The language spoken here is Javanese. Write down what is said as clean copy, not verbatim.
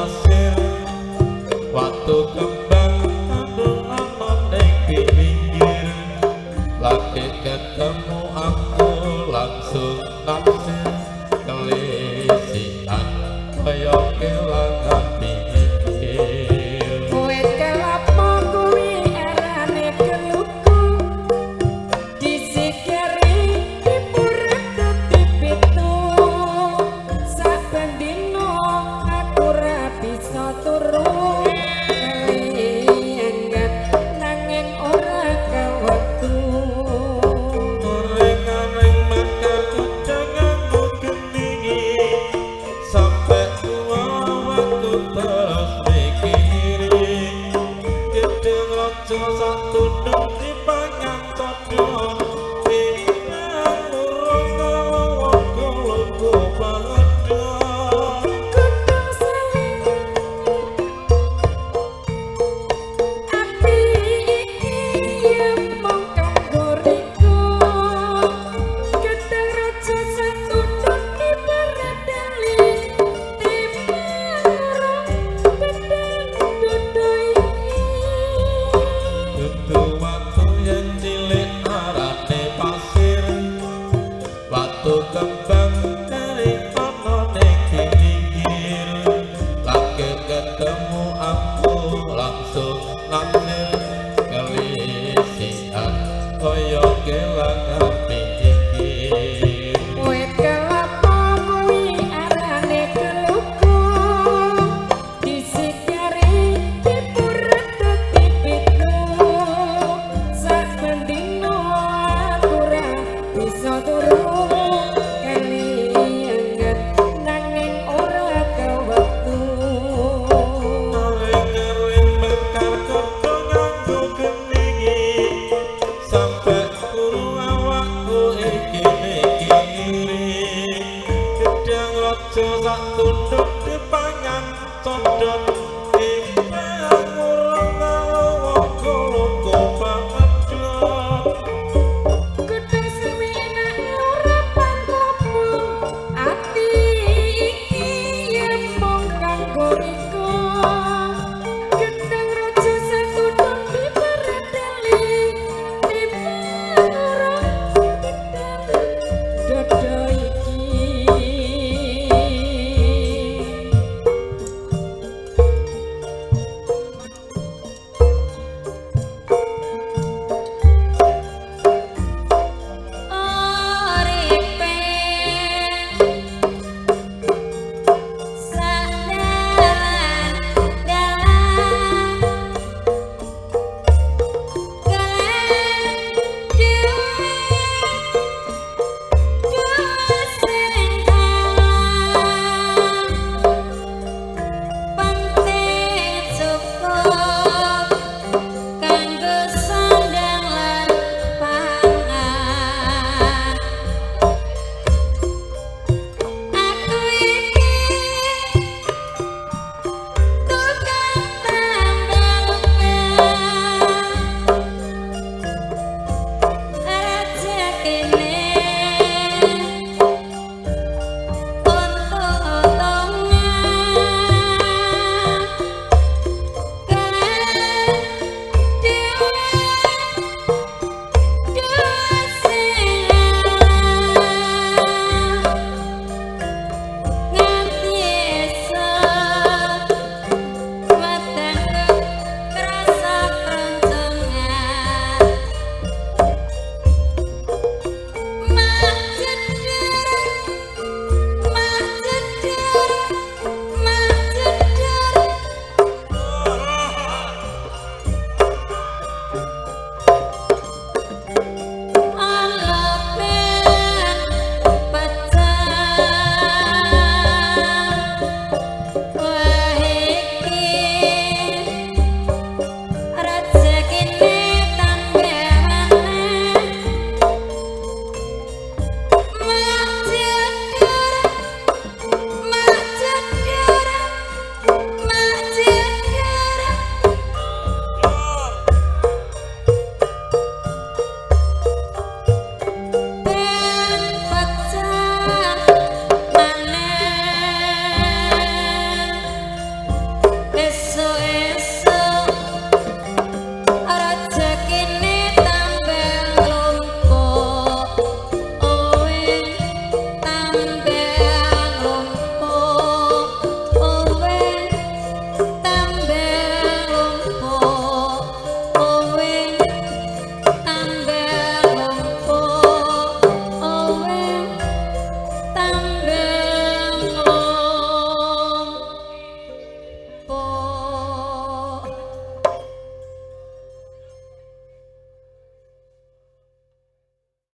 pasir. Watu kembang tandur ana ning pinggir. Lagi ketemu aku langsung naksir. Kelisian kaya kelangan pinggir. Wit kelapa kuwi arane keluku, disikeri dipuret dadi pitu. Saben dina aku ora bisa turu, kelingan nanging ora kewektu. Goreng-goreng makan udang nganggo gendingi, sampai tua waktu terus mikiri. Gedeng raja satunduk dipangan codot, timbang urung lawa kuluku padha. Godhong sawi ati iki mung kanggo riko. Gedeng raja satunduk diperedeli, timbang urung pedhang dodo iki. Dudu watu yen cilik arane pasir. Watu kembang kari ana ning pinggir. Lagi ketemu aku langsung naksir. Kelisian kaya kelangan pinggir. Wit kelapa kuwi arane keluku, disikari dipuret dadi pitu. Saben dina aku ora bisa turu, kelingan nanging ora kewektu. Goreng-goreng mekar godhong nganggo geningi, sampai kuru awakku iki mikiri. Gedang raja sak tunduk dipangan codot, timbang urung lawa kuluku padha. Godhong sawi enake ora pangklopon, ati iki mung kanggo riko.